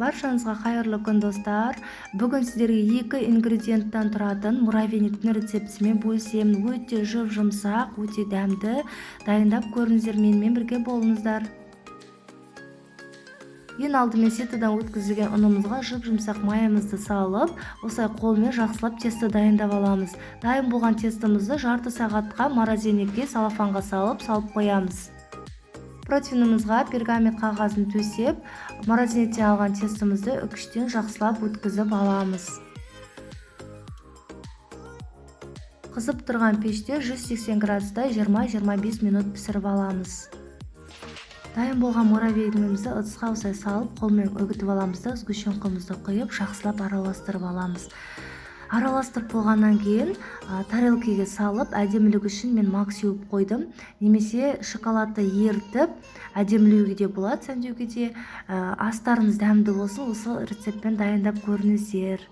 Баршаңызға қайырлы күн, достар. Бүгін сіздерге екі ингредиенттен тұратын муравейниктің рецептісімен бөлісемін. Өте жұп-жұмсақ, өте дәмді. Дайындап көріңіздер, менімен бірге болыңыздар. Ең алдымен ситодан өткізілген ұнымызға жұп-жұмсақ майымызды салып, осылай қолмен жақсылап тесто дайындап аламыз. Дайын болған тестомызды жарты сағатқа морозильникке салафанға салып қоямыз. Противнімізға пергамент қағазын төсеп, морозильниктен алған тестомызды үкіштен жақсылап өткізіп аламыз. Қызып тұрған пеште 180 градуста 20-25 минут пісіріп аламыз. Дайын болған муравейнигімізді ыдысқа осылай салып, қолмен үгітіп аламыз да, сгущенкамызды құйып, жақсылап араластырып аламыз. Араластырып болғаннан кейін тарелкеге салып, әдемілік үшін мен мак сеуіп қойдым. Немесе шоколадты ерітіп, әдемілеуге де болады, сәндеуге де. Астарыңыз дәмді болсын, осы рецептпен дайындап көріңіздер.